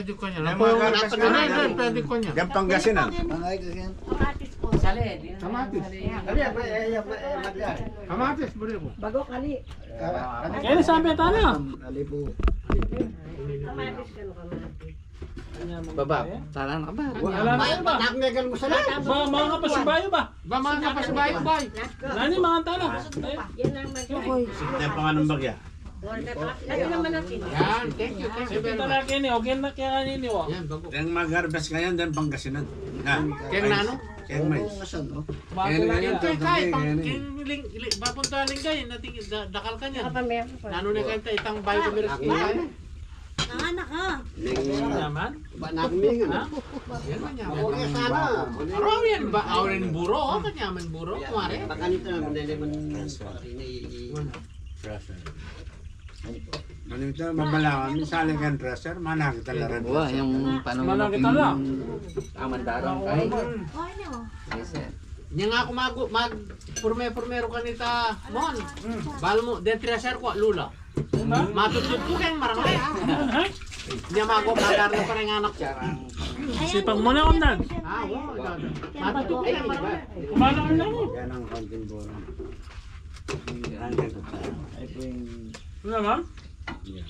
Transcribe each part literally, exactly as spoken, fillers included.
pwede ko niya. Diyan, mga kaibigan, diyan, diyan, pwede ko niya. Diyan, Pangasinan. Kamatis po. Sali, di na. Kamatis. Sali. Kamatis, buri ko. Bago kali. Kaya sabi tayo. Kamatis ka, no, kamatis. Baba, talan ka ba? Wala na ba? Ba, mga kapasibayo ba? Ba, mga kapasibayo ba? Nani, mga tala? Yan ang mag- Sinte pa nga ng bagya. Yan, thank you, thank you very much. Sinte na kini, okay na kaya kanini, wa? Yan, bago. Yang mag-harvest ngayon, diyan Pangasinan. Yan. Kaya nano? Kaya mais. Kaya ngayon, kaya, kaya, kaya, kaya, kaya, kaya, papunta lang kayo, nating da-, dakal ka niyan. Nano na kayo, itang bayo kumiris kayo? Ang anak, ha? Ning naman? Ba namin, ano? Ha? Yan man yan. Okay, sana. Araw yan ba? Araw yan buro, oh, kanyaman buro, kumare. Baka nito naman, dali man, pare, na i- Ano ito, mabalawan, minsan lang kan dresser, manang kita lang. Wah, yung paano Manang kita lang. Taman darang kay. Yes, sir. Nya nga aku mag, mag, purme-purmero kanita, Mon. Bal mo, den treasure ko, Lula. Matutut ko keng marangay, ha? Nya mago, magar na pa rin anak ko. Sipag mo na, Undan. Ah, oo, ikaw na. Matutut ko keng marangay. Kumana ka na mo. Yan ang konting burang. Yan ang konting burang. Ano, ma'am? Yan.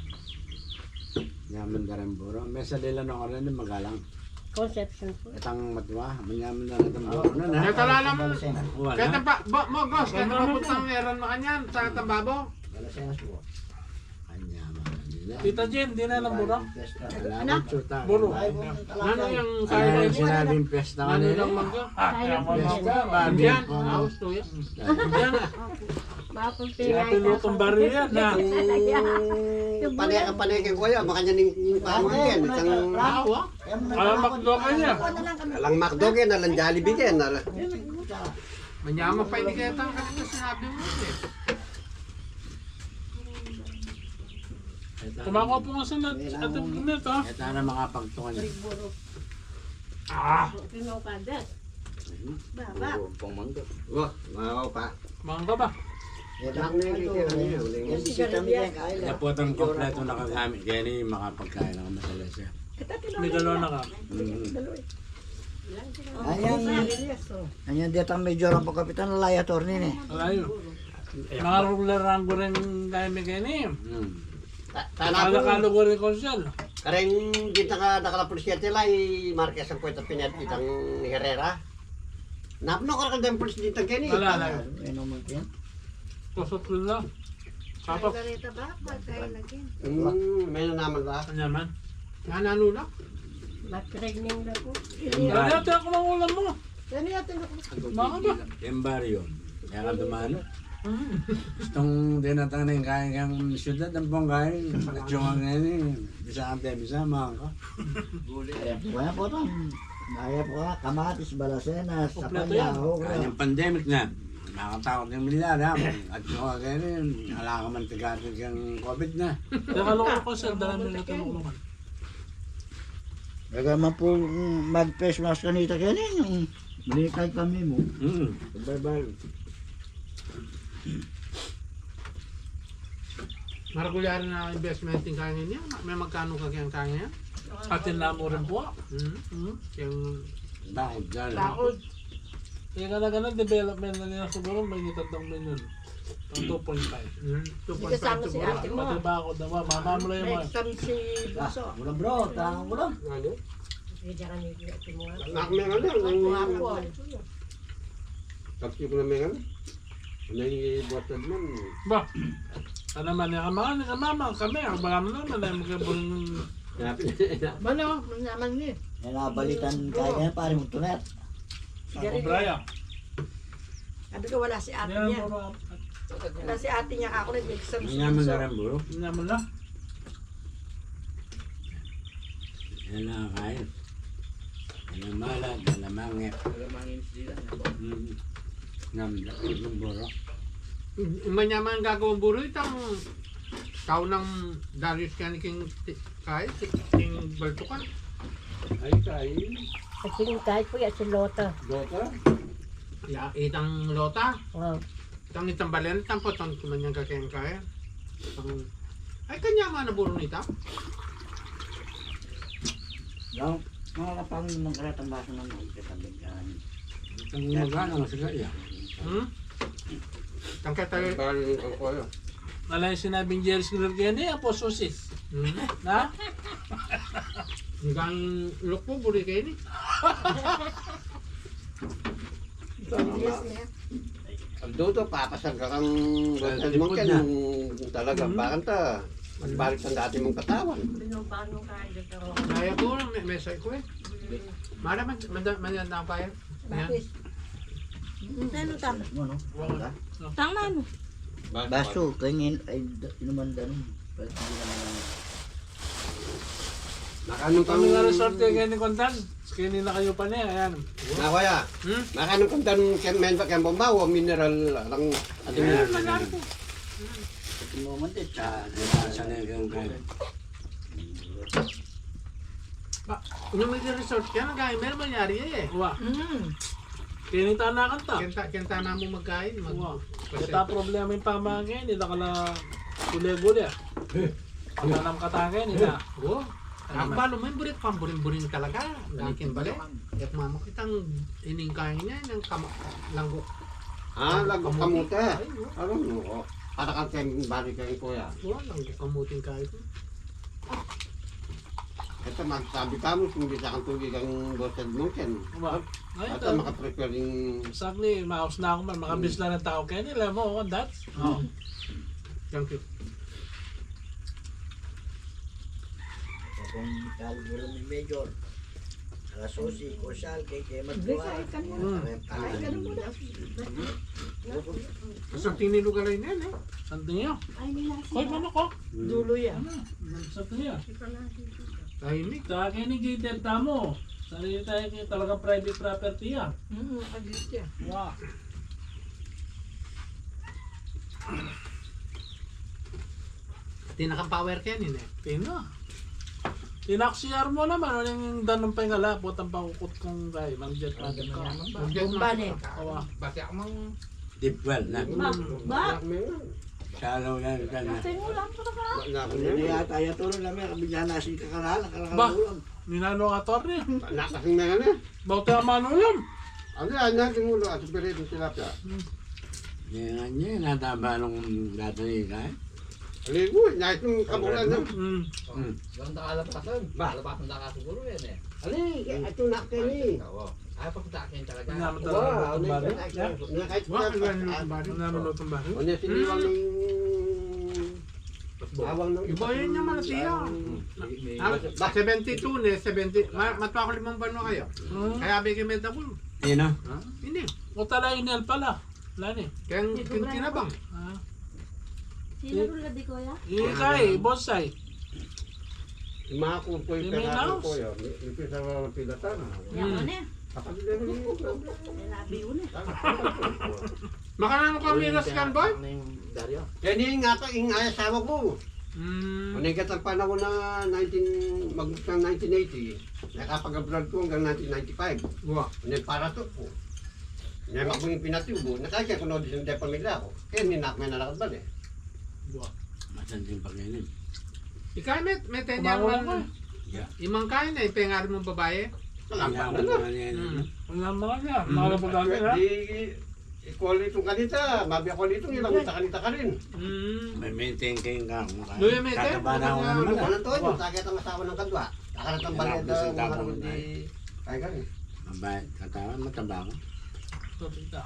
Yaman ka rin burang. May salila na ko rin, magalang. Conception po. Itang matwa, manyaman na rin ang buro na, na. Kaya talaga mo, Wala. Kaya pa, ba, mo, Gos, kaya pa putang meron na kanyan, sa itang babo. Manyaman na nila. Tita Jen, di na ng buro? Wala Anak. nang tsuta. Buro. Ay, Ano yung Ano yung silent? sinabing pesta Ano kanina? yung mangga? Silent Pesta, po. babi. Yan, Pong. Aus to yan. Yan. Mapagpilay Kaya pinutong baril yan, ha? Yung paneka, paneka ko yan, makanya ning pamukin, isang Awa. Alang McDo ka niya. Alang McDo ka, alang Jollibee ka, alang Manyaman pa ini kaya tang kasi sinabi mo eh. Kumakaw po nga sa nat-, ating nat, ha? Ito na makapagtungan niya. Ah! Pino ka, Dad? Baba. Pamangga. Wah, makaw pa. Mangga ba? Yan ang nakikita niya, uling. Yan po itang kompleto na kagamit. Kaya ni makapagkain ako masalasa. May dalawa na ka. Mm. Ayan, ayan, di atang medyo orang po, Kapitan, alay, attorney, ne. Alay. Mga regular ang goreng kaya may kaya ni. Mm. Ta-, tana Kala po. Kalo goreng konsel. Kareng ginta ka dakal a pulis kaya tila, i Marquez ang kwenta pinat itang Herrera. Napno ka dakal deng pulis ginta kaya ni. Wala, wala. Ano, ano man yan? Kusot ko na. Tapos, Margarita ba? Pagkain lagi. Mm, may na naman ba? Ano naman? Nanalo na? Mag-training na po. Ano yata ako ng ulam mo? Ano yata ako? Mga ba? Yung baryo. Kaya ka dumalo. Mm. Gustong dinatang na yung kain kang syudad, ang pong kain. At yung ang ngayon eh. Bisa ang tayo, bisa, mga ka. Ayan po, ayan po ito. Ayan po, ah, kamatis, balasenas, sapanya, okra. Kanyang pandemic na. Nakakatakot yung milyar, ha? At saka kaya rin, ala ka man tigatig yung covid na. Teka, loko ko, sir. Dala mo na ito, loko naman. Talaga man pu, mm, mag-face mask kanita keni, nung balikan kami mu. Mm. Bye-bye. Maragul yari na investment ing kaya niya. May magkanu ka kayang kaya niya? Atin na mu rin pu. Mm. Mm. Kayang bakod dyan. Bakod. Kaya gana-gana development na nila siguro, may ngitad ng milyon. Ang two point five. Mm. Di kasama si ate mo. Pati bakod na ba? Mama mo lang yung may mga exam si bunso. Ah, ulam, bro. Tangan ulam. Ano? Kaya dyan kami, ate mo. Anak mo yung ano, yung hapon. Pagsi ko na may ano. Ano yung buwat na naman? Ba? Ano man, yung kamakan, yung kamama, kami, ang bala mo naman, ay magkabulong. Mano, naman ni. Yan ang balitan kaya kaya, pare mong tuner. Sigarilyo. Ako, Brian. Sabi ko, wala si ate niya. Wala si ate niya, ako nag-exam si bunso. Nyaman na rin, bro. Nyaman na. Yan na, kain. Yan ang malag, yan ang mangit. Yan ang mangit sila, yan po. Mm. Ngam, yung buro. Manyaman gagawang buro, itang tau nang Darius kaya ni King, kaya, King Baltukan. Ay, kain. At King Kai po, yan si Lota. Lota? Ya, itang Lota? Oo. Tang itang balen, tang potang kumanyan ka keng kaya. Tang, ay, kanya man na buro nita. Yang, mga kapangin ng karatang baso ng mga kapangin. Ang magana nga sila iya. Hmm? Tang kaya tayo. Bali, ang koyo. Wala yung sinabing Jerry Skinner kaya niya, po sosis. Hmm? Na? Hanggang look po, buri kaya ni. Yes, ma'am. Ang dudo, papasag ka kang hotel mo, tipud ken na. Talagang bakanta. Magbalik ang dati mong katawan. Binubano ka, ito. Kaya ko, may, may say ko eh. Mara, man, man, man, na pa yan. Bakit? Ano tam? Ano, no? Wala. Tang mano? Baso, kaya ngayon, ay, da-, inuman danum. Pwede naman. Makanung kami nga resort kaya ngayon ni Kontan. Kaya ni na kayo pa niya, ayan. Na, kuya. Hmm? Makanung Kontan, kaya men ba kaya bomba o mineral lang? Atin mo. Ayan, ayan. Ito mo man, tita. Ah, di ba, sana yung kaya. Ba, nung may resort ka, nag-gamer, manyari eh. Wa. Mm. Kinita na kanta. Kinta, kinta na mo magkain, mag-, wa. Kasi ita problema yung pamangkin, ita ka na gule-gule, ah. Ang tanam ka tangin, ita. Wo. Ang balo mo, yung burit, pamburing-buring talaga. Ang akin balik. Yak mama, kitang iningkain niya, ng kama-, langgo. Ah, langgo kamote. Ay, wo. Alam mo, oh. Para kang balik kay kuya. Wo, langgo kamoting kain. Ito, magsabi ka mo, kung di sa kang tubig ang bosed mo, ken. Aba. Ay, ito, ito, makaprepare yung saglit, maus na ako man, makabisla ng tao. Kaya nila mo, oh, that's, oh. Thank you. Kung talburo ni Major, ala susi, kusal, kay, kay magbuha. Ay, ganun mo na. Sa tinilugaray na yan, eh. Santo niya. Ay, may nasi. Koy, manok, oh. Dulo yan. Ano? Santo niya. Tahimik. Sa akin, gated tamu. Sarili tayo, kaya talagang private property yan. Mm, agad siya. Wow. Tinakang power kaya nila, eh. Tina. Tinak C R mo naman, ano yung danum pa yung ala, potang pakukut kung kay, Mang Jet natin ka. Bomba ni. Awa. Basi ako mang deep well na. Ba, ba? Shallow na rin ka na. Kasi mo lang pa ka. Hindi yata, yaturo na may kabigyan na si kakaralan, kakaralan. Ba? Ulam. Ninano ka, attorney? Nakasing na yan eh. Bauta ka manulam. Ano yan, yan, tingulo, at pirit ng tilapia. Hmm. Yan, yan, nataba nung dati ni Kai. Aligo, nais ng kabulan na. Hmm. Hmm. Yung nakalapasan, ba? Lapasan na ka siguro yan eh. Ali, ito na kayo ni. Ay, papunta akin talaga. Wow, ano yung kahit na, kahit na, ano yung siniwang ng bawang ng iba yun yung malatiya. Ah, seventy-two ne, seventy. Ma-, matwa ko limang banwa kayo. Hmm. Kaya bigyan may dabul. Yun na. Ha? Hindi. O tala, inel pala. Wala ni. Kaya ang kinabang. Ah. Sino rula di kuya? Ikay, bonsai. Yung mga kukoy, yung pera ng kuya, yung pisa ng pilatan. Yan, ano eh? Kapag nila rin yung kuya. May labi yun eh. Makanano ka miras kan, boy? Kaya niya nga pa, ing asawa ko. Mm. Nung keta panahon na nineteen, mag-, nineteen eighty, nakapag-abroad ku anggang nineteen ninety-five. Wa. Nung para tu ku. Nung maging pinatibo, nakakita ku na din sa pamilya ku. Kaya ni nak may nalakad ba, eh? Wa. Masanting pag-inim. Ika, met-, mete niya man. Ya. Imang kain na, ipengari mung babae. Wala pa na. Wala pa na. Di, ikuha nitong kanita, mabia ko nitong ilang kanita karin. Mm. May maintain kayo nga. Luya, may maintain. Tataba na ako naman. Walang tuwa yung takit ang asawa ng kadwa. Nakaratang balita, tapos di, kaya karin. Mabait, katawan, mataba ko. Tubig ka.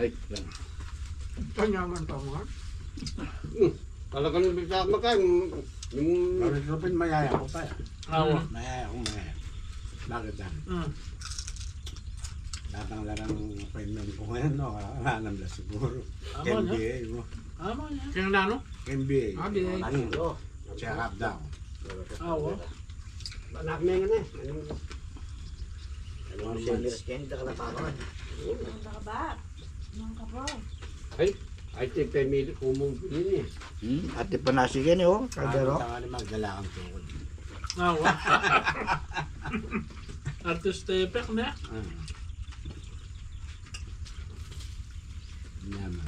Ay, yan. Kanyaman pa mo, ha? Hmm. Talagang bisa makain, yung Bakit Rupin, mayaya ko pa, eh. Awa. Mayaya ko, mayaya. Bakit yan? Hmm. Datang lang ang appointment ko ngayon, no? Alam na siguro. Tama na. N B A mo. Tama na. Kaya na, no? N B A. Ah, B A. Ano? Check up daw. Awa. Anak na yun, eh. Ano? Ano, One cents. Sanders, kaya hindi ka napapakan. Ano ka ba? Ano ka ba? Ay, ay, te, pemili ko mong pinili. Hmm, ate panasi ka ni, oh, kaldero. Ano, tanga ni magdala kang tukod. Ah, wa. Artist effect na. Ah. Naman.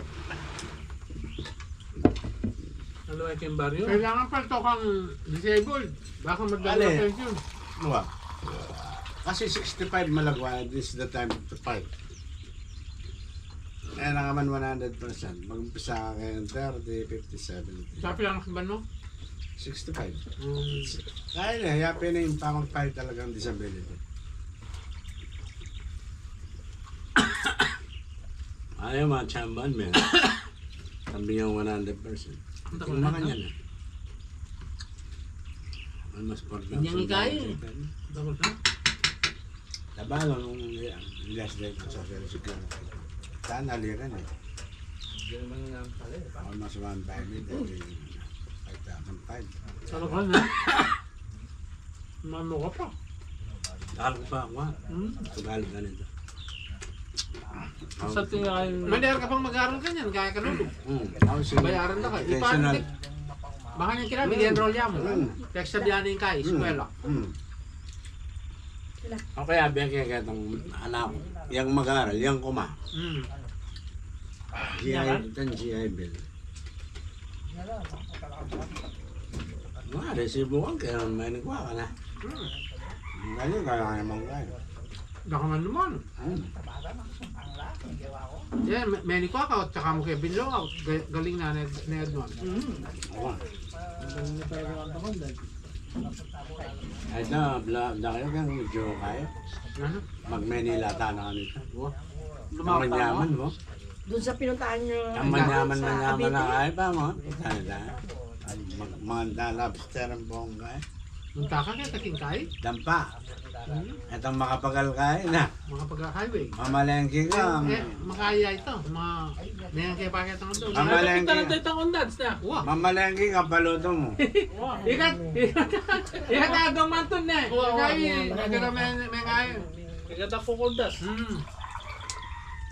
Ano ay king baryo? Kailangan pa to kang disabled. Baka madala pension. Wa. Kasi sixty-five malagwa, this is the time to fight. Kaya na naman one hundred percent. Mag-umpisa ka kaya thirty, fifty, seventy. Sabi lang sa bano? Sixty-five. Hmm. Kaya na, happy na yung pamagpahit talagang disability. Ayaw, mga chamban, men. Sabi niya, one hundred percent. Ang takot na. Tingnan niya na. Ang mas pagdang sundalo sa atin. Ang takot na. Tabalo nung last day ng Social Security. Sana liran eh. Hindi naman nga pala eh. Ako mas one time eh, dahil kahit akong time. Talaga na. Mano ka pa? Tagalog pa ako, ha? Hmm? Tagalog ka nito. Sa tingin, Mader ka pang mag-aral ka niyan, kaya ka lulu. Hmm. Ako, sige. Bayaran na ka. Educational. Ipanik, baka niya kailangan, i-enroll niya mo. Hmm. Pagsabihan niya yung kaya, eskwela. Hmm. Ako kaya, biya kaya katong anak, yang mag-aral, yang kuma. Hmm. G I, tan G I Bill. Nga, resibo ka, kaya may nagwa ka na. Hmm. Ang galing, kaya nga naman ka. Baka man naman. Hmm. Yan, may, may nagwa ka, tsaka mo kaya binlo ka, ga-, galing na, na, na yun. Hmm. Awa. Ang galing na talaga ang takot, dahil Ay, da, bla, da kayo kaya medyo kaya. Ano? Mag-Manila ta na kami. Wa. Ang manyaman mo. Dun sa pinuntahan niyo, Ang manyaman, sa manyaman na Cavite? Ay pa mo. Ay, da. Ay, mag-, maganda lobster ang bongga, eh. Munta ka kaya taking kay? Dampa. Hmm? Itong makapagal kay na. Makapagal highway. Mamalengke ka. Eh, eh, makaya ito. Ma-, may ang kaya pakit ang doon. Mamalengke. Ay, pintalan tayo itang undads na. Wa. Mamalengke ka, paluto mo. Ikat, ikat, ikat na dumanton na eh. Wa, wa, wa. Kaya, kaya may, may ngayon. Ikat ako undads. Hmm.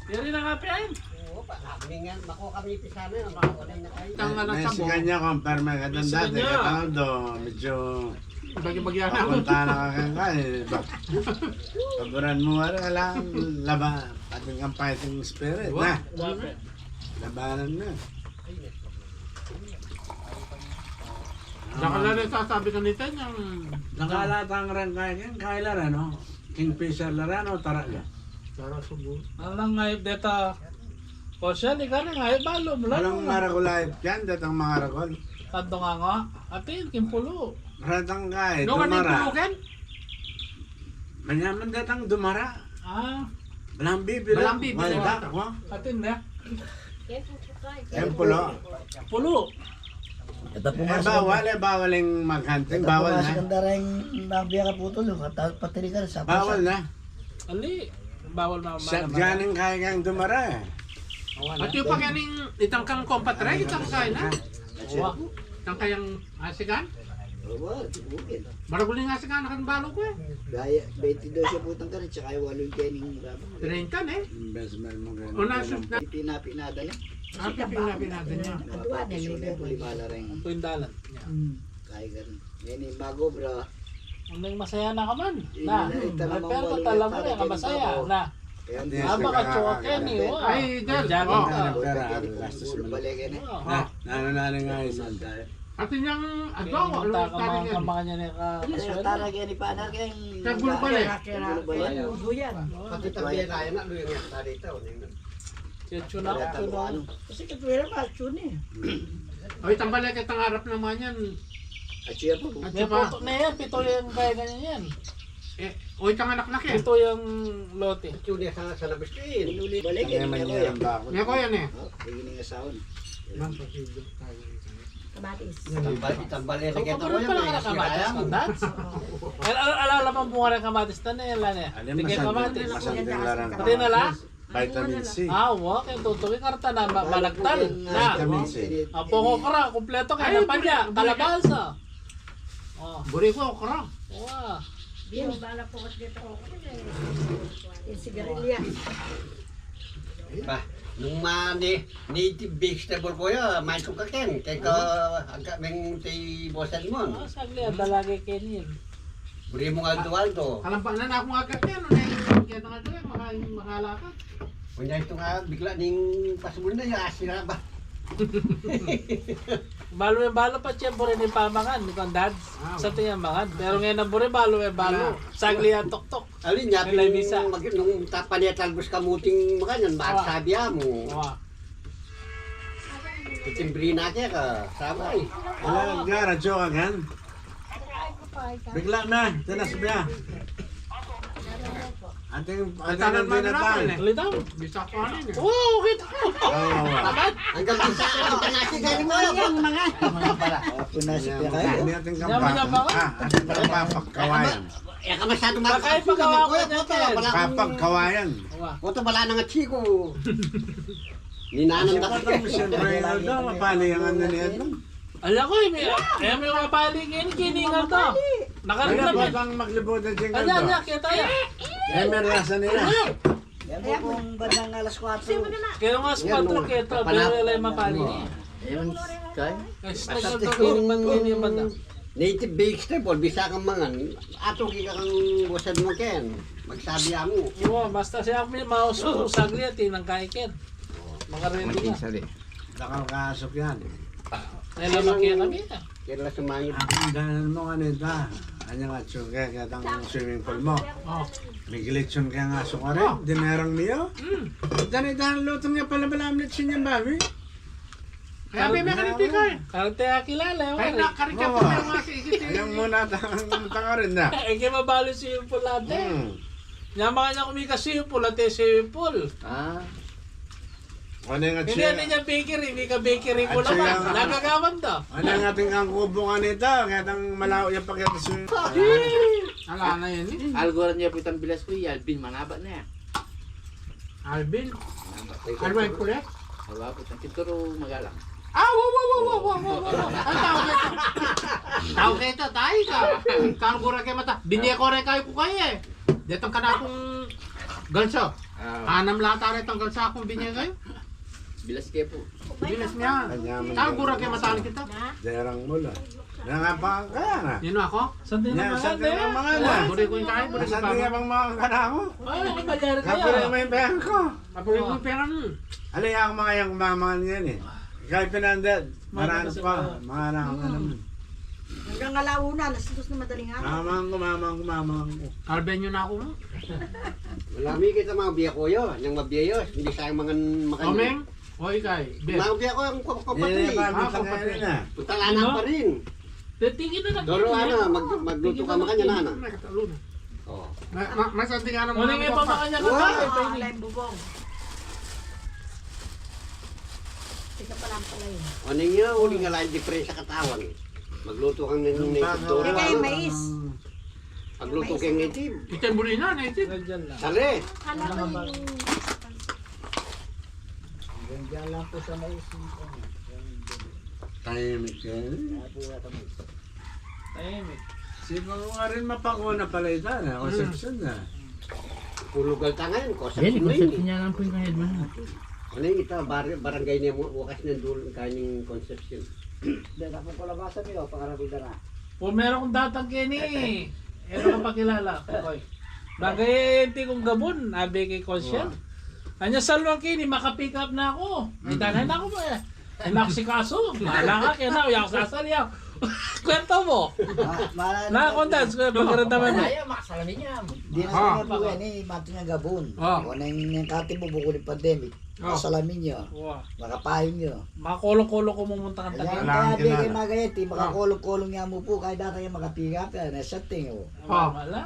Yari na kape ay. Oo, pa, kami nga, mako kami pisana, mako na kayo. Tanga na. May sa sikan niya, compare may katang dati, katang do, medyo Bagi-bagi na. Papunta na ka kaya, eh. Ba-, paboran mo, wala, wala, laba, ating kang fighting spirit, na. Labanan na. Nakala na sasabi ka nito, yung Nakala tang rin kaya, yung kaya lara, no? Kingfisher lara, no? Tara la. Tara, subo. Alang nga, deta, o siya, di ka rin nga, eh, balo mo lang. Alang maragul ay, yan, detang mangaragul. Tanto nga nga, atin, kimpulo. Ratang ka, eh, No, dumara. Kimpulo, ken? Manyaman detang dumara. Ah. Balang bibili. Balang bibili. Wala, wa. Atin na. Yan, pulo. Pulo. Ito po Eh, nga, bawal, eh, bawal yung mag-hunting, bawal na. Kandara yung nabiya ka putol, yung kata-, patiri ka, sa Bawal na. Ali, bawal na. Sa ganing kaya kang dumara, eh. At yung pa ganing itang kang kompat, re, itang kaya na. Wa. Itang kayang asikan? Wa, di bukid. Maragul yung asikan, akan balo ko, eh. Gaya, twenty-dos yung putang ka rin, tsaka yung walo yung kening baba. Treinta, eh. Investment mo ganun. O, nasus na. Pinapi na dali. Kasi kapag pinapinatan niya. Adwa na, may ganun. Ito yung dalan niya. Hmm. Kaya ganun. Yan yung bago, bro. Ang masaya na ka man. Na, pero kung alam mo na, masaya na. Aba ka, tsuwa ka ni, wa. Ay, Del. Diyan ka. Pero, ah, last na siya. Na, na, na, na, nga, isa. Ati niyang, ano, ang tara niya ni ka. Tara niya ni Pana, kaya. Kaya gulo pala eh. Kaya gulo pala. Pati tabi na yan, ano yung tara ito, ano yung Kaya tsuwa na, tsuwa na. Kasi katwera pa, tsuwa na eh. Oy, tambal ya kitang arap naman yan. At siya po. At siya pa. May puto na yan, pito yung kaya ganyan yan. Eh, oy, kang anak na kaya. Pito yung lote. Tsuwa na sa, sa labas ko eh. Balik eh, niya ko yan. Niya ko yan eh. Oh, ini nga sound. Kamatis. Tambal, tambal ya na kita ko yan. Pala ka na kamatis, kamatis? Ala, ala, ala, ala, pang bunga na kamatis, tanay, ala na. Tingin kamatis. Pati na lang. Vitamin C. Ah, wa, kaya tutuki karta na ma-, malagtan. Na. Vitamin C. Apo ko okra, kumpleto kaya na panya, kalabasa. Oh. Buri ko okra. Wa. Biyo, bala po kasi dito ko. Yung sigarilya. Ba, nung ma-, ni-, native vegetable ko ya, main ko ka ken. Kaya ka, agka meng tay bosan mo. Ah, sagli, ada lagi ken yan. Buri mung aldo-aldo. Kalampa na na akong agak yan, ano na yung kaya nga doon, maka-, makalakad. Kunya ito nga, bigla ning pasbul na, ya, sira ba? Balu e balu pa, siyempre, ni pamangan, ni kong dads. Ah, sa tingin mangan. Pero ngayon na buri, balu e balu. Sagli ang tuktok. Alin niya, nung tapa niya talbos kamuting makanyan, bakit sabi mo? Wa. Kutimbri na kaya ka, sabay. Ala, gara, joke again. Bigla na, tinas biya. Ating, ating ang binatang. Litaw. Bisa ko ano yun. Oo, kita. Oo. Hanggang bisa, hanggang nasi, galing mo, ano? Yung mga. Apo na si Pia kayo. Hindi ating kampako. Ah, ating kampako, kawayan. Eh, ka masyado makakapag-, kapag kawayan. Puto, bala na nga chiko. Ninanam na kasi. Siyempre, ano, mapali ang ano niya, no? Ala ko, eh, may, eh, may mapali ngayon, kiningal to. Nakarila, batang maglibot na dyan. Ala, ala, kita ya. Eh, may rasa nila. Kaya kung bandang alas kwatro. Kaya nga alas kwatro, kita, pero wala yung mapali niya. Ayun, kay? Ay, sa nagkataon, ba't yun yung banda? Native vegetable, bisa kang mangan. Ato, kika kang bosan mo, ken. Magsabi mo. Oo, basta siya, may mauso, sagli, tinangkay, ken. Makarelo na. Dakal ka asok yan. Ay, lamang kaya kami na. Kaya lang sumangit. Ang danan mo kanita. Anyang atsyon kaya, kaya tang swimming pool mo. Oh. May glitch yun kaya nga asok ka rin. Oh. Dinerang niyo. Mm. Dani, dani, lutong niya pala, pala, ang glitch niya, babi. Kaya may mekaniti ka eh. Karate akilala, eh. Ay, na, karate ako na nga si Ikit, eh. Ayan muna, tang, tang rin na. Eh, kaya mabalo si Yulpul ate. Hmm. Nyamang niya kumika si Yulpul, ate si Yulpul. Ah. Ano yung... Hindi, ano niya bakery, mika bakery mo lang. Nagagawan to. Ano yung ating ang kubungan nito? Kaya tang malaw yung pakita si... Ala na yan, eh. Alguran niya po itang bilas ko, Alvin, manaba na yan. Alvin? Alvin pula? Awa po, tang kituro magalang. Ah, wow, wow, wow. Ang tao kaya ito. Tao kaya ito, tayo ka. Kang gura kaya mata. Binye ko rin kayo ko kaya eh. Detang kanakong gansa. Ah. Anam lata rin itang gansa akong binye kayo. Bilas kaya po. Bilas niya. Kang gura kaya mata kita. Derang mula. Nangapang ka na. Nino ako? Santi na mga na. Buri ko yung kain, buri ko yung kain. Santi na bang mga ka na ako? Ay, ang balyari kayo. Kapag may pera ko. Kapag may pera mo. Alay, ako mga yang kumamangan yan eh. Kaya pinandad. Maraan pa. Mga anak ko naman. Hanggang alauna, alas dos na madaling araw. Mamang ko, mamang ko, mamang ko. Kalben nyo na ako mo. Wala mi kita mga biya ko yun. Yung mabiya yun. Hindi sayang mangan makanyan. Omeng? O, ikay, Beb. Mangga ko ang kapatid. Eh, ah, kapatid na. Punta lang pa rin. Tetingin na lang. Doro, ano, mag-, magluto ka makanya na, ano? Oh. Ma-, ma-, mas anting ano mo na yung papa. Wow! Ah, lay bubong. Tika pa lang pala yun. Ano nga, uli nga lang, diferensya katawan. Magluto kang nin-, nin-, doro, ano? Ikay mais. Pagluto keng native. Itang buli na, native. Sali. Kala ko yung... Diyan lang po sa mais. Tahimik yan. Tahimik. Siguro nga rin mapanguna pala ito, na? Concepcion na. Pulugal ta ngayon, Concepcion na yun. Yan, Concepcion niya lang po yung kahit man. Ano yung ita, bar-, barangay niya mo, wakas ng dulo ng kanyang Concepcion. Dahil ako kulabasan niyo, pangarapin na. Pumero kung datang kini, eh, makapakilala. Okay. Bagay, eh, enti kong gabun, abi kay Concepcion. Wow. Anya salwang kini, makapick up na ako. May tanay na ako ba, eh? Anak si kaso, bahala ka, kaya na, uyak sasali ako. Kwento mo. Ma-, ma-, Na, kontas, kwento, pagkaramdaman mo. Ay, makasalamin niya. Di na Ah. kami po yan, eh, mati nga gabun. Ah. O, nang, nang kati mo, bukod ng pandemic. Ah. Masalamin niya. Wa. Makapayun niya. Makolo-kolo ko mumunta kang Ayan, taga. Kailangan kaya di kilala. kayo magayat, eh, Ah. makakolo-kolo niya mo po, kahit dati kayo makapigap, eh, na setting, oh. Ah. Wala.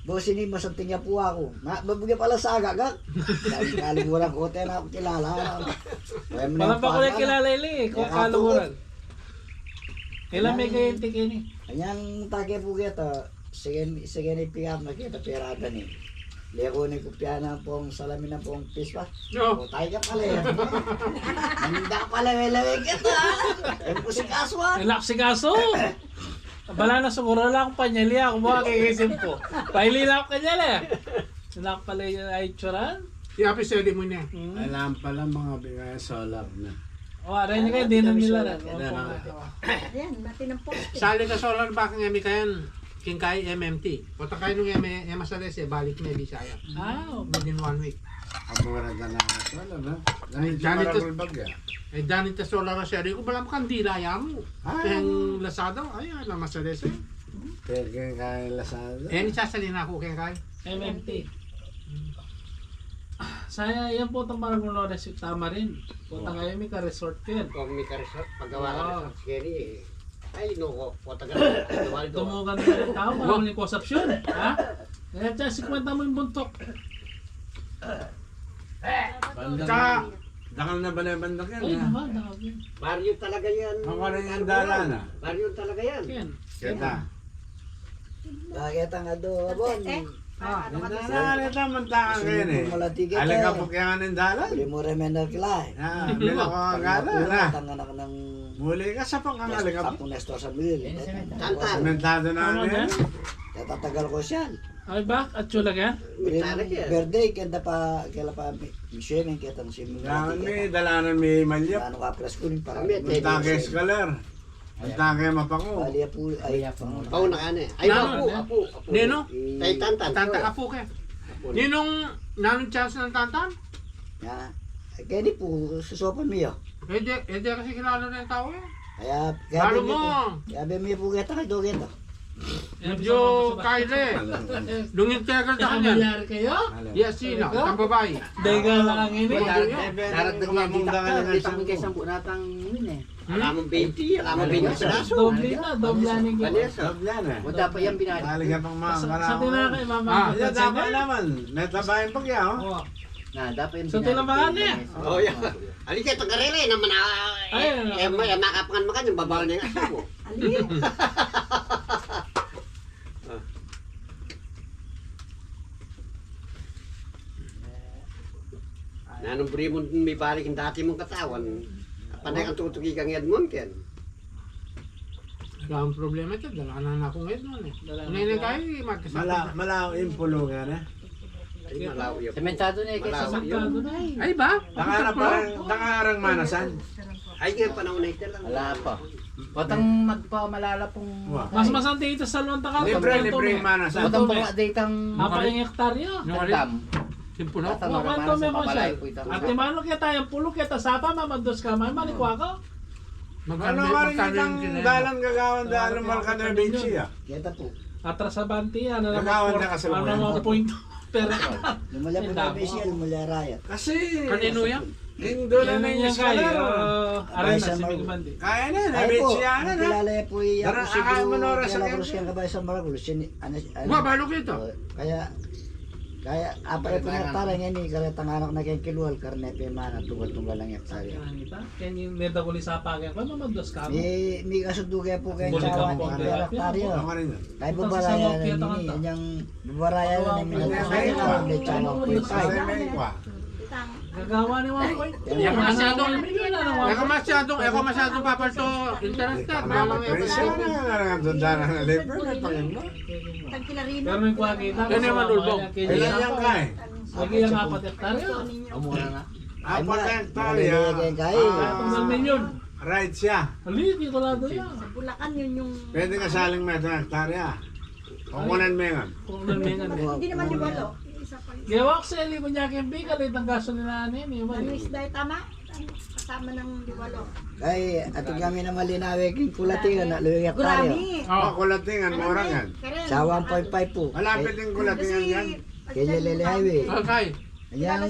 Boss, ini masanting ya pu aku. Na, babagay pala sa agagak. Dahil kaluguran ko, te, na aku kilala. Kaya mo Wala na pa ko pangalan. Kilala, ili. Kaya Kaya kaluguran. Ilan may Ayan. Kayente kini? Anyang take pu kita, sige, sige ni pick up na kita, perada ni. Leko ni kupya na pong salamin na pong pispa. No. O, tayo ka pala yan. Nanda pala, may lawig kita. Ay, pu si kaso, ah. Anak si kaso. Bala na siguro lang panyali ako, mga kikisip ko. Paili lang panyali. Anak pala yung ay tsuran. Yung api seli mo niya. Hmm. Alam pala mga bigay solar na. O, aray na kayo, di na nila rin. Kailangan. Ayan, mati ng poste. Sali ka solar ba kang M E kayan? King kay M M T. Pota kayo nung M M S L S, eh, balik na Bisaya. Ah, okay. Within one week. Ang mga nagdala na solar, no? Dahil Dahil sa ito, maragul bagya. Eh, dahil ito solar na siya. Di ko balam kandila yan mo. Ah. Kaya yung Lazada, ay, ay, na masalese. Kaya, kaya, kaya Lazada. Eh, ni sasalin ako kaya kay M M T. Saya, yan po itong Barangay Lores, yung Tamarin. Punta Oo. kayo, may ka-resort ko yan. Kung may ka-resort, paggawa ka Oo. resort, kaya ni, eh. Ay, no, ko, punta ka na, Eduardo. Tumugan na yung tao, para Wa- muli ko sa opsyon, ha? Kaya siya, sikwenta mo yung buntok. Bandang Tsaka, dangal na ba na bandang yan, Ay, ha? Dangal, dangal yan. Baryo talaga yan. Ang wala yung dalan, ah. Baryo talaga yan. Yan. Kita. Bakit ang ado, Bon? Tete? Ah, Ano ka ganda na, ito, mantakan kayo, eh. Bumala tiket, Aling eh. Kapok yan ang dalan. Bili mo remender kila, eh. Ah, Hindi bila mo. ko ang Tangina galan, po, ah. Tangina ka ng Muli ka sa pang Nes-, aling kapok. Tapos Nestor sa Miguel. Yan, Eh, sir. Tantan. Sementado na Tama yan. Yan. Natatagal ko siya. Ay, ba? At sula ka? May Rin-, talaga yan. Birthday, kaya pa, kaya pa, swimming, kaya tang swimming. Yan, may dalanan, may malya. Ano ka, press ko rin, para Kami, Ang Tete. Tagay scholar. Ang tagay mapako. Bali, apu, ay, Bali, apu. Pau na ka na eh. Ay, Nano? apu, apu, apu. Nino? Eh, Tay Tantan. Tanta, apu ka. Apu na. Ninong, nanong chance ng Tantan? Ya. Ay, kaya di po, susopan mo yun. Eh, di, eh, di kasi kilala na yung tao eh. Kaya, kaya Lalo di mo. po, kaya di mo po kita kay Dogen to. Medyo kaile. Lungin kaya ka sa kanya. Nangyari kayo? Yes, sila. Ito? Ang babae. Dega lang ini. Wala, Darating yan, di takta, di takta kay sampu natang yun eh. Hmm? Alam mong twenty, alam mong twenty piraso. Doble na, doble na yung Vanessa. Doble na. O, dapat yan binalik. Talaga pang mga Sa, sa marami. Tinakay, mama. Ah, Sa yan, dapat China. Naman. May tabayan pag yan, oh. Oh. Na, dapat yan Sa binalik. Tinamaan eh. Oh, yeah. Ali ka, tagarere naman, ah, Ay, eh, ano, eh, ano. May, eh, makapangan makan yung babaw na yung aso ko. Ali? Ah. Nanung buri mo may balik yung dati mong katawan. Panay kang tutuki kang Edmond, Ken. Wala akong problema ito. Dala na na akong Edmond eh. Dala na Ngayon na siya. Tayo, magkasama. Mala-, malaw yung pulungan, eh. Ay, malaw yun. Sementado na eh, kaysa Malaw yun. Sementado na eh. Ay, ba? Tangarang, tangarang manasan. Ay, yung panahon na ito lang. Wala pa. Patang magpamalala pong Wa. Mas masanti ito sa luang takal. Libre, Tanto libre me. Manasan. Patang Tanto me. Baka ditang Apa yung hektarya? Yung tandam. Simpulo. Tata Wa, normal kwanto sa me mo siya? Papalay po itang At sa imano kita yung pulo kita sapa, mamandos ka, may malikwa ka. Magkano, Ano nga rin magkano itang yung kinaya? Dalan gagawan, dalan Ano malkan yung na Bensia? Kita po. Atras sa banti, ano na Gagawan magpor-, na kasi ano mga mga point per Lumala po Tama. Na Bensia, lumala rayat. Kasi Kanino yan? Yung doon na Yan yung yung kay, scholar. Ah, Aray, aray, sa si Miguel Bandi. Kaya na, Ay po, nabitsi yan, ang ano? Kilala po iya Dara-, po siguro, akala mo na oras kilala ang ko siya kabay sa Maragul, sini-, ano, ano, Wa, balo kita. Oh, kaya, kaya, apa Balik yung na lang. Pinatara niya ni, kaya tanganak na kaya kiluwal, karne pe mana, tunggal-tunggal lang yan, sabi. Kaya yung may daguli sa pagyan, kaya mamandos ka mo. May, may kasundo kaya po kaya Balik sa ka mo, mga balik. Pinatara yun. Ako rin. Kaya Ito po sa pala Salok, yan, kita ini, kanta. Anyang Bubarayan na Ano, namin ang ano, ano, may tsaka ano, po yung ano, tayo. Gagawa ni Juan Coy. Yan. Yan ka masyadong, yan ka masyadong, yan ka masyadong papalto interest ka. Baka lang yan. Presyo na, na, na, na, na, na, na, na, Tagkila rin. Pero may kuha kita. Yan yung manulbong. Kailan yan ka eh? Lagi yung apat hektarya. Ang mura na. Apat na hektarya. Apat na milyon. Right siya. Ali, di ko lang doon. Sa Bulacan, yun yung... Pwede ka saling may hektarya. Kukunan me ngan. Kukunan me ngan. Hindi naman yung walo. Gawa ko sa ili mo niya kayong bikal, itang gasolina na yun, eh, walo. Ano isda, tama? Kasama ng liwalo. Ay, atin kami na malinawi king Kulatingan, na luwing hektarya. Gurami. Oh, Kulatingan, mura ngan. Sa one point five po. Malapit yung Kulatingan yan. Kaya lele highway. Okay. Ayan,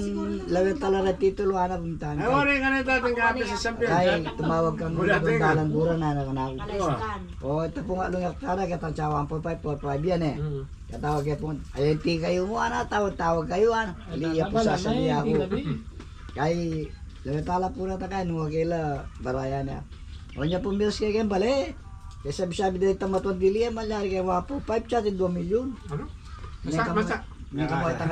lawe tala ra titulo, ana, buntan. Ay, wari ka na dating kape sa San Pedro. Ay, tumawag kang Kulatingan. Dalan gura na, na, na. Kalaistan. O, ito po nga, luwing hektarya, katang sa one point five, four five yan, eh. Mm. Katawag kaya po, ay, hindi kayo mo, ana, tawag-tawag kayo, ana. Ay, ali, iya po tama na, sasali ay, ako. Hindi na, di. Kay, lawe tala po na ta kaya, nung akila, baraya na. O niya po, miras kaya kayong bale. Kaya sabi-sabi dahil tamatong dili, eh, malyari kaya one point five, siya, dua milyon. Ano? Masa, masa. Masa, masa.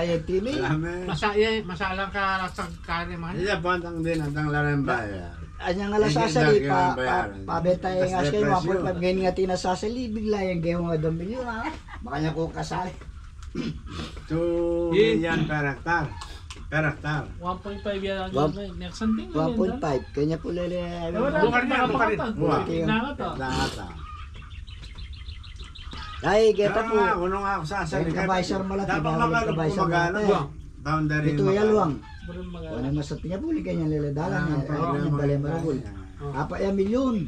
Masa, iya, masa lang ka sa kare man. Iya, pantang din, antang larang baya. Anya nga la sasali, pa, pa, pabenta yung ngas kayo, one point five, ganyan nga tinasasali, bigla yung gaya nga dua milyon, ha? Makanya ko kasali. Two million per hektar. Per hektar. One point five yan ang one point five, kanya po lele. Wala, wala, wala. Wala. Ay, kita po. Unong ako sa sali. Kabaysar malaki, dapat makalog kumagana. Boundary. Ito, yaluang. Wala mas sa tingin po, kanya lele dalan. Ay, kanya bale maragul. Apa ya milyon.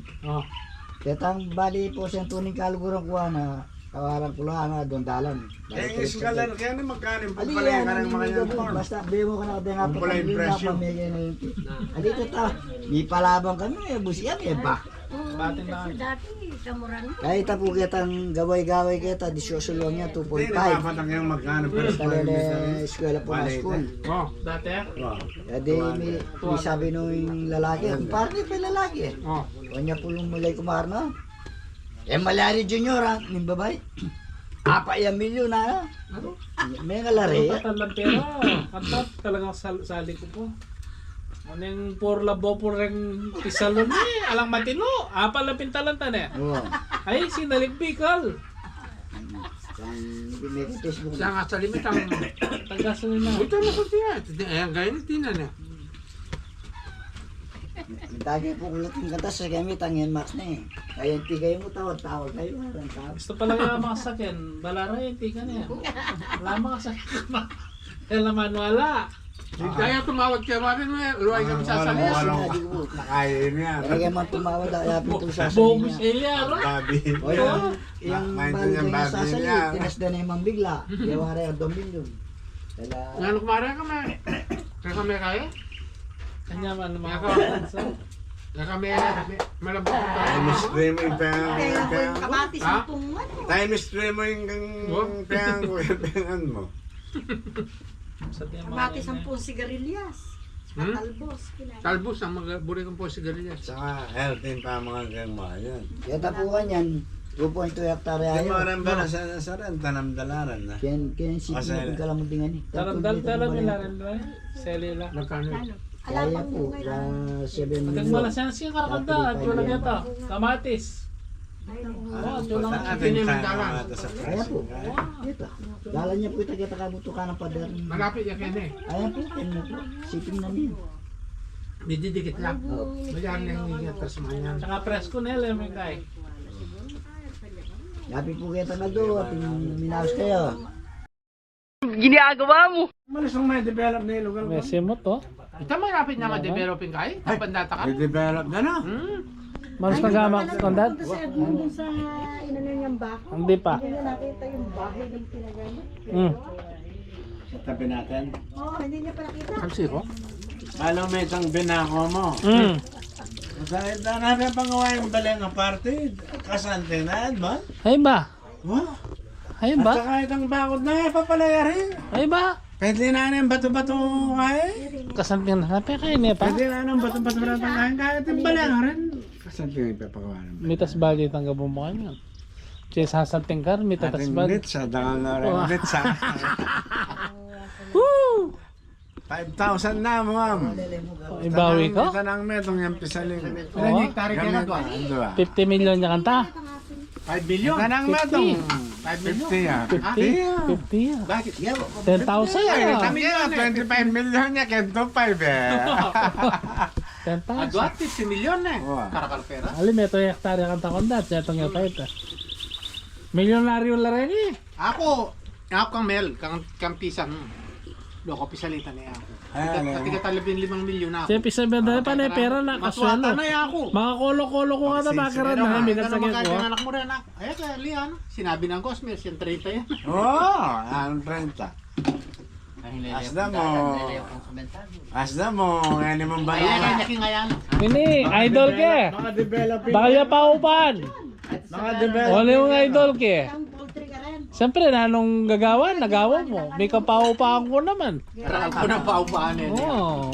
Ketang bali po siyang tuning kaluguran ko na kawaran ko lang na dondalan. Eh, yung iskalan, kaya na magkano yung pagpalaya ka ng mga yan, Paul? Basta, bemo ka na, kaya nga pa pamilya, pamilya na yun. Alito ta, may palabang kami, eh, busi yan, eh, ba? Batin na. Dati, kamuran mo. Kaya ita po kitang gaway-gaway kita, disyoso lang niya, two point five. Hindi, nagpapatang yung magkano, pero sa eskwela po na school. Oh, dati? Oh. Kaya di, may, may sabi nung lalaki, ang parang pa yung lalaki, eh. Oh. Kanya po lumulay kumarna. Eh, malyari junior, ha? Ning babai. Apa ya milyon, ha? Ano? May nga lari. Ano pa talang pera? Kanta talagang sal-, sali ko po. Ano yung por labo por yung pisalon, eh? Alang matino. Apa lang pintalan tan, eh? Oo. Ay, sinaligbikal. Sang, may Facebook. Siya nga sa limit ang tagasan na. Buta na sa tiyan. Ayan, gaya ni Tina na. Tagay po kulating kanta sa kami, tangin Max na eh. Kaya tigay mo, tawag-tawag kayo, harang tawag. Gusto pala nga mga sakin, balara eh, tika na eh. Wala mga sakin. Kaya naman wala. Di kaya tumawag kaya marin, eh, luway kami sa salis. Wala, wala. Kaya man tumawag, kaya pito sa salis. Bogus Elia, ro? Babi. O yan, yung babi sa salis, tinas da na yung mambigla. Kaya wala yung domingo. Kaya... Nga, nung kumare kami. Kaya kami kaya? Kanya man, mga kawansa. Na kami, malambot na tayo. Time streaming pa yan. Kaya kung kamatis ang pungan mo. Time streaming kang payang ko, payang mo. Kamatis ang pung sigarilyas. Hmm? Talbos, kinaya. Talbos ang mga buri kong pung sigarilyas. Saka healthy pa mga kang mga yan. Kaya tapuan yan, two point two hektarya. Yung mga rambala sa, sa rin, tanam dalaran na. Kaya, kaya si Pino kung kalamang dingan eh. Tanam dalaran na rin, seli lang. Magkano? Kaya po, sa seven million. Matagmala siya, siya karakanda, at wala niya ta. Kamatis. Oo, ito lang. Atin tayo mata sa presyo. Kaya po, ito. Dalan niya po ito, kita kabuto ka ng pader. Malapit yan, Ken, eh. Ayan po, Ken na po. Shipping na niya. Dididikit lang. Oo. Mayroon na yung ingat, tas manyan. Tsaka presko na yun, eh, kay. Lapit po kita na doon, at minaos kayo. Ginagawa mo. Malis ang may develop na yung lugar. May simot, oh. Ito, malapit na ma-develop yung kay. Ay, tapandata ka. May develop na, no? Hmm. Malis magamak, Kondad? Punta sa Edmond dun sa inano niyang bako. Hindi pa. Hindi niya nakita yung bahay ng pinagano. Hmm. Sa tabi natin. Oo, hindi niya pa nakita. Ang siko? Paano may isang binako mo? Hmm. Sa ito na rin pangawa yung baleng aparte. Kasante na yan, ba? Ay ba? Wah? Ay ba? At saka itang bakod na, eh, papalaya rin. Ay ba? Pwede na rin bato-bato nga, eh. Kasanting na, pe, kaya niya pa. Pwede na rin bato-bato na itang kain, kaya itang bala nga rin. Kasanting yung papagawa ng bala. Mitas bali itang gabong mo kanyan. Siya sasanting ka, mitas bali. Ating mitsa, dangal na rin mitsa. Woo! Five thousand na, ma'am. Ibawi ko? Tanang, tanang metong yang pisaling. Oo. Ilang hektare kaya na to, ah? Ganyan, ando, ah. Fifty million niya kanta. Five million. Tanang na tong fifty. Five million. Fifty, ah. Fifty. Fifty, ah. Bakit? Ten thousand, ah. Kami nga, twenty-five million niya, kento five, eh. Ten thousand. Aduat, fifty million, eh. Karakal pera. Ali, meto hektarya kang takon dat, setong ya pa ita. Milyonaryo la reni. Aku, aku kang Mel, kang, kang pisan. Loko, pisalitan na aku. Ay, tiga, ano? Tiga talabing limang milyon na aku. Siya, pisabyan na pa na pera na, kasuelo. Matuwatan na ya aku. Mga kolo-kolo ko nga na, bakit na, migat sa kaya ko. Anak mo rin, ah. Ay, kaya lian, sinabi ng Cosme, siyang treinta yan. Oo, ang treinta. Asda mo. Asda mo, ngayon naman ba? Ayan, ayan, ayan. Ini, idol ke. Mga developing. Bakal ya paupan. Mga developing. Ano yung idol ke? Siyempre, nanung gagawan, nagawa mo. May kapaupahan ko naman. Kailangan ko ng paupahan, eh. Oo.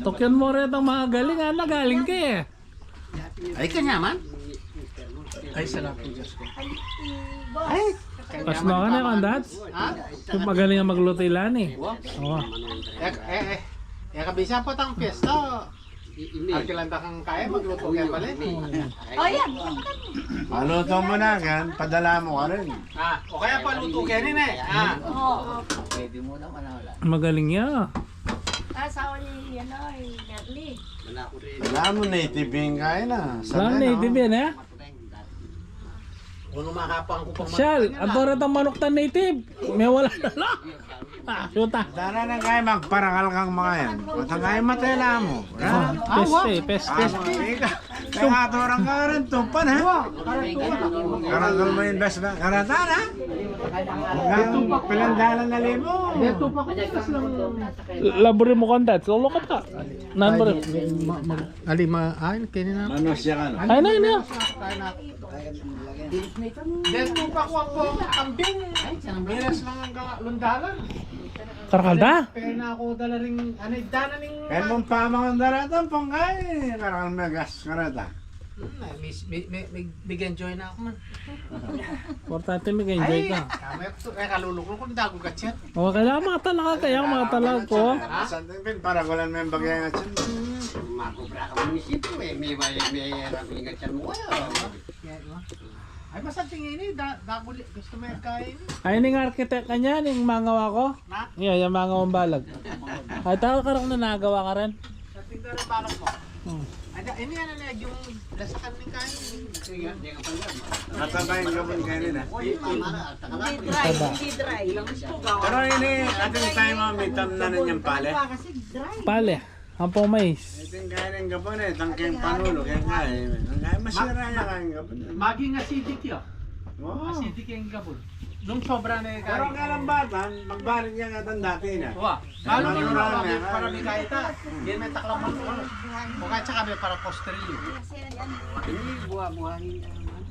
Tukyan mo rin ang mga galing, ah, nagaling ka, eh. Ay, kanya man? Ay, salamat po, Diyos ko. Ay, kanya man. Pas na ka na, Kandats? Ha? Yung magaling ang magluto ilan, eh. Oo. Eh, eh, eh. Eh, kabisa po tang piyesta. Arkilan ta kang kaya, magluto kaya pala, eh. Oh, yan. Paluto mo na, kan? Padala mo ka rin. Ah, o kaya paluto kaya rin, eh. Ah. Oo. Pwede mo naman, ah, wala. Magaling ya. Ah, sa uli, ano, eh, Nerly. Wala mo, native yung kain, ah. Wala, native yan, eh. Kung makapang ko pang Siyal, manok, ang dorat ang manok tan native. May wala na lang. Ah, shoot, ah. Dara na kayo magparakal kang mga yan. Matang kayo matela mo. Ah, peste, peste. Kaya nga, torang ka rin, tupan, ha? Karakal mo yung best ba? Karatan, ha? Ang pilandalan na limo. Laburi mo, Kandats. Lolo ka pa. Nan, bro. Ay, ma-, ma-, ali, ma-, ay, kini na. Manos siya ka, no? Ay, na, na. Desto pa ko ang kambing. Miras lang ang lundalan. Karakal da? Pena ako dala ring, ano, dana ning. Kaya mong pamang ang daratan, pong kay, karakal megas, karata. Hmm, ay, mis-, mi-, mi-, mi-, mig-enjoy na ako man. Importante, mig-enjoy ka. Ay, kami, eh, kaluluklo ko, dago ka, chat. O, kailangan mga talaga, kaya mga talaga ko. Ha? Something pin, para ko lang may bagay nga, chat. Makubra ka munisipyo, eh, may, may, may, may, may, may, Ay, basta tingin ini, da-, daguli, gusto mo yung kain? Ay, ning architect ka niya, ning mangawa ko? Na? Iya, yung mangawa ng balag. Ay, tao ka rin na nagawa ka rin. Sa tinda ng balag mo. Hmm. Ada, ini ano na, yung lasakan ng kain. Sige, hindi ka pala. Mataba yung gabon kayo rin, ah. Hindi dry, hindi dry. Pero ini, ating tayo mga may tamnan na niyang pale. Kasi dry. Pale. Ampong mais. Ito yung kaya ng gabon eh, tangke yung panulo, kaya nga eh. Ang kaya masira niya kaya ng gabon eh. Maging acidic yun. Oo. Acidic yung gabon. Nung sobra na yung kaya. Pero ang kalambatan, magbalik niya nga itong dati na. Wa. Lalo na yung mga para may kahit ah. Yan may taklaman ko. O kahit saka may para postre yun. Hindi, buha-buhain ka naman.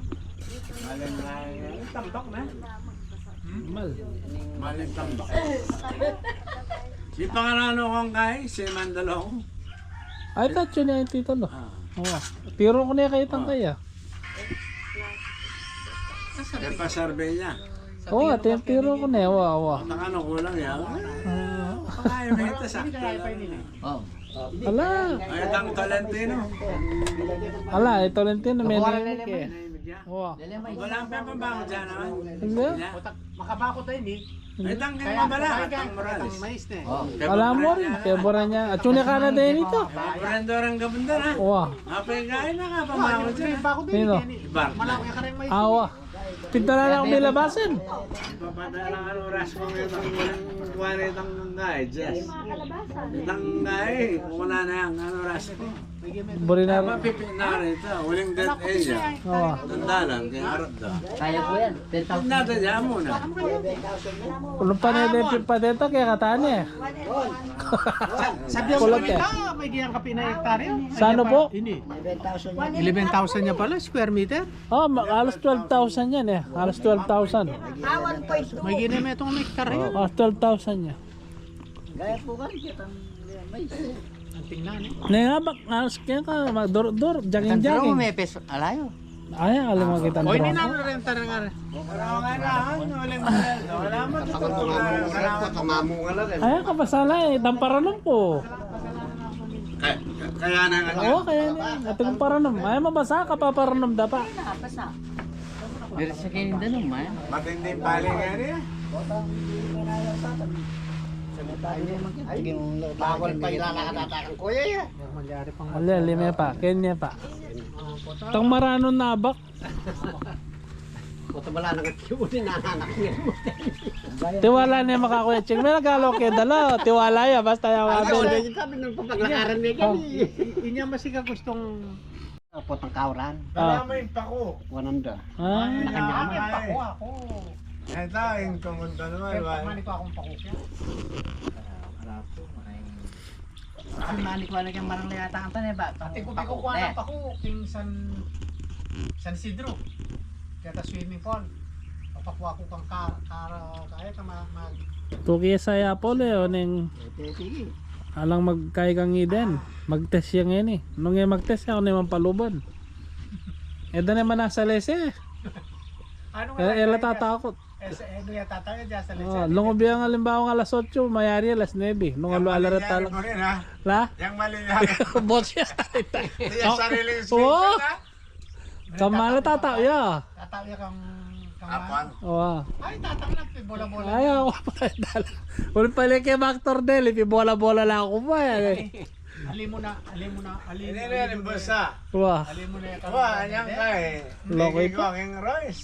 Malang nga yun. Tambak na. Mal. Maling tambak. Si pangarano kong kay, si Mandalong. Ay, tatyo niya yung titulo. Ah. Oo. Tiro ko niya kayo tang kaya. E pa survey niya. Oo, ti-, tiro ko niya. Wa, wa. Ang ano, kulang yan. Ah. Baka yung may ito, sakto lang. Oh. Ala. Ay, itang Tolentino. Ala, e Tolentino, may nainig e. Wa. Wala ang pepang bako dyan, ah. Hindi. Makabako tayo, ni. Ay, tangke nga bala, Tang Morales. Ala mo rin, pebora niya. At yun, nakana din ito. Pebora niya, orang gabundar, ha? Wa. Apay, kain na ka, pamako dyan, ha? Sino? Ibar. Awa. Pinta na lang ang milabasan. Ipapadala ang oras ko ngayon, ang walang kuwan itang tangkay, Jess. Itang tangkay, kung wala na yan, ang oras ko. Buri na. Mapipin na rin ito. Uling death area. Oo. Tandalan, kaya harap da. Kaya ko yan. Ten thousand. Natin yan muna. Ulung pa na yung pinpadeta, kaya katani eh. Sabi ko nito, may giyang kapi na hektaryo. Saan po? Ini. Eleven thousand niya pala, square meter. Oh, ma-, halos twelve thousand yan eh. Halos twelve thousand. Ah, one point two. May giyang may itong hektaryo. Oh, twelve thousand yan. Gaya po ka rin, kitang mais. Ang tingnan, eh. Nengabak, alas kaya ka, magdor-dor, jogging-jogging. May peso, alayo. Ay, alam mo kita. O, ini na, renta na nga rin. Wala mo, wala mo. Ay, kapasala, eh, tamparanom ko. Kaya, kaya na nga. Oo, kaya na. Ating paranom. Ay, mabasa, kapaparanom da pa. Basa. Pero sa kayo nito naman. Matinding bali nga rin. Ay, bawal pa ilalakad ata kang kuya, eh. Malyari pa. Malyari, lime pa. Kenya pa. Tang maranon na abak. Kota bala na katiyo ni nananak niya. Tiwala ne makakuya Ching. May nagalo ke dala. Tiwala ya, basta ya. Ay, wabi. Sabi nung papaglakaran niya. Oh. Yan, eh. I-, inya masika gustong Potang kauran. Ah. Dala mo yung pako. One hundred. Ah. Ay, Nakayaman. Ay, pako ako. Ito, yung tungod na naman, Ay, why? Pamani ko akong pako siya. Harapo, maray. Kasi mani ko lagi ang marang layata ang tanay ba? Ate ko, pako, pako, ne? Pako, king San, San Isidro. Kaya ta swimming pool. Papakuha ko kang ka-, kara-, kaya ka ma-, mag- Tuki sa ya pole, o neng Ete, sige. Alang magkai kang iden. Mag-test ya ngeni. Nung e mag-test ya, ako naman paluban. E da naman nasa lese. Ano nga E, e la lang tatakot. Eh, sa, eh, ano yata tayo dyan sa O, Luzon? Nung ubi ang alimbawa nga alas otso, mayari alas nuebe. Nung Yang alu-, ala malyari retala. Mo rin, ha? La? Yang malyari. Bot siya, tata. Kaya sarili yung O. Station, ha? Kamala tatau ya. Tatau ya kang, kang Apan. Wa. Ay, tatang na, pibola-bola Ay, na. Awa pa tayo dala. Ulit pala kay Doctor Del, pibola-bola lang ako pa yan eh. Ali mo na, ali mo na, ali mo Ini na, na, yung basa. Wa. Ali mo na yung Wa, kang yan Del. Ka eh. Loko Bigay ito. Ko aking rice.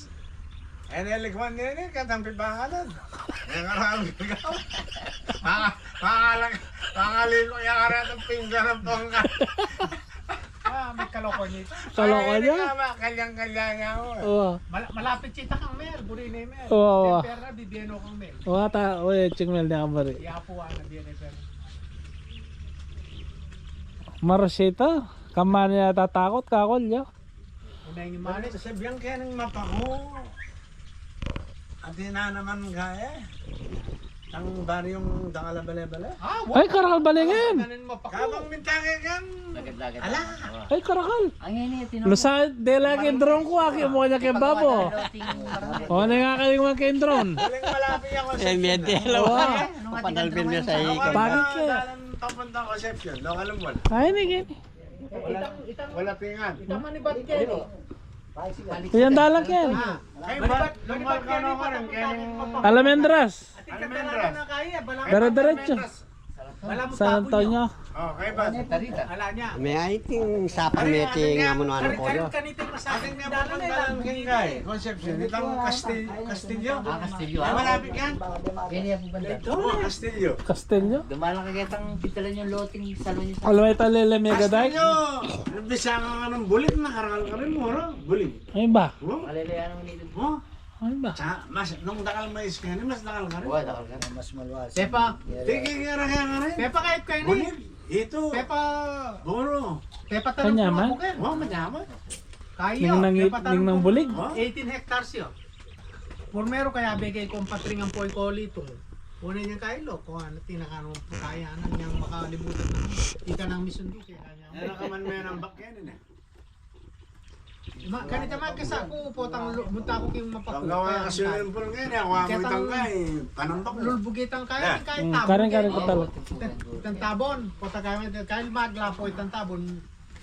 Eh, nelikwan niya ni, katang pibangalan. Yang arami ka. Mga, mga lang, mga liko, yang arami pinggan ng pangkat. Ah, may kaloko nito. Kaloko Ay, niya? Tama, kalyang-kalya niya ako. Oo. Mal-, malapit kita kang Mel, buri ni Mel. Oo, oo. Pero na, bibiyeno kang Mel. Oo, ta, o, eh, Ching Mel niya kang buri. Yapuan na biyene, pero Marosita, kamani na tatakot, kakol, yo. Unay ni Maris. Sabihan kaya ng mapako. Ati na naman kaya. Ang baryong dangal a bale-bale. Ah, wa- Ay, karakal bale ngeni. Kabang minta kaya kan. Lagad-lagad. Ala. Ay, karakal. Ang ini, tinong Lusa, de lagi drone ko, aki mo kanya kay babo. O, ne nga kayo man kay drone. Galing malapit ako sa Eh, may dela. Wa. Ano nga Panalpin niya sa tinatama ikan. Pagi ka. Dalan papunta Concepcion, local mo. Ay, ne ngeni. Wala, wala pingan. Itama ni Bad Kenny. Yan dalan ken. Ah. Kay Bad, lumal ka na ko rin, kay Almendras. Almendras. Dire-diretso. San Antonio. Oh, kay Bad. Ala niya. May ay ting sapang meeting nga mo ano ko yo. Ating nga pupuntalan king kay Concepcion. Itang Castil-, Castillo. Ah, Castillo, Ay, ah. Malapit yan. Yan yan po banda. Ito, Castillo. Castillo? Dumalang ka kitang pitalan yung loting salon yung Alway talele mega dike. Castillo! Bisa ka nga ng bulig, nakarakal ka rin, mura. Bulig. Ay ba? Oh? Makalilian ang nilid. Oh? Ay ba? Sa, mas, nung dakal mais ka rin, mas dakal ka rin. Oo, dakal ka rin. Mas maluwas. Pepa. Tiki nga ra kaya nga rin. Pepa, kahit kayo ni. Bulig. Ito. Pepa. Buro. Pepa tanong Kanyaman? Ko, okay. Oh, manyaman. Kayo, Ningnang, pepa tanong ningnang ko. Bulig? Oh? Eighteen hectares yun. Primero kaya bigay ko ang patring ang poy ko lito. Una niya kay lo, kung ano, tinakano po kaya na niyang makalimutan na. Ika nang misundo, kaya kanya. Yan ang kaman may nang bakyan, eh. Ma-, kanita magkasa ko, potang lu-, munta ko king mapako. Paggawa ka swimming pool ngayon, eh, ako ang Kitang itang kay, panambak mo. Lulbugitang kaya, Yeah. kaya Mm, tabon karen, karen kayo. Ko talo. Itang, itang tabon, pota kaya, kaya maglapo itang tabon,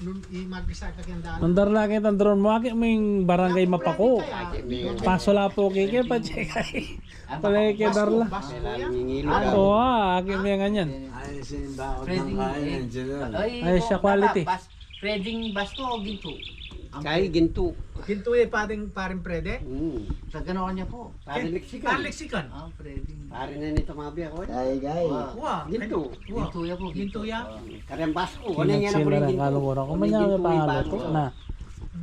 lul-, i-, magkasa ka kaya daan. Mandar lagi itang drone mo, aki mo yung barangay Mapako. Kaya, Paso la po, kike, pa-check ay. Pala kay Darla. Basko, basko yan. Nangingilo Ah, ka. Oo, aki mo yung ganyan. Ay, simba ako Pwedeng, ng kain, eh, engineer. Ay, Ay, siya quality. Bas-, Freding Basto o Ginto? Kay Ginto. Ginto eh, paring, paring Frede? Mm. Sa gano'n niya po? Paring Lexican. Paring Lexican. Ah, Freding. Paring na nito mga biya ko, eh. Ay, gay. Wa. Wa. Ginto. Wa. Ginto ya po, Ginto ya. Ginto. Karembas ko. Ano yan ang Ginto. Ginto? Kalo ko na. Kung Ano manya yung Ginto, pangaluto Basko? Na. Basko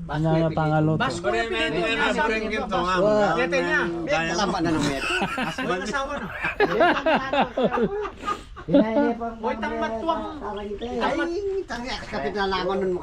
Manya yung yung pinili. Basko Basko yung yung pinili. Basko. Basko. Yete niya. May kalamba na ng met. Basko yung asawa na. Uy, tang matuang. Ay, tang, kapit na langon nun mo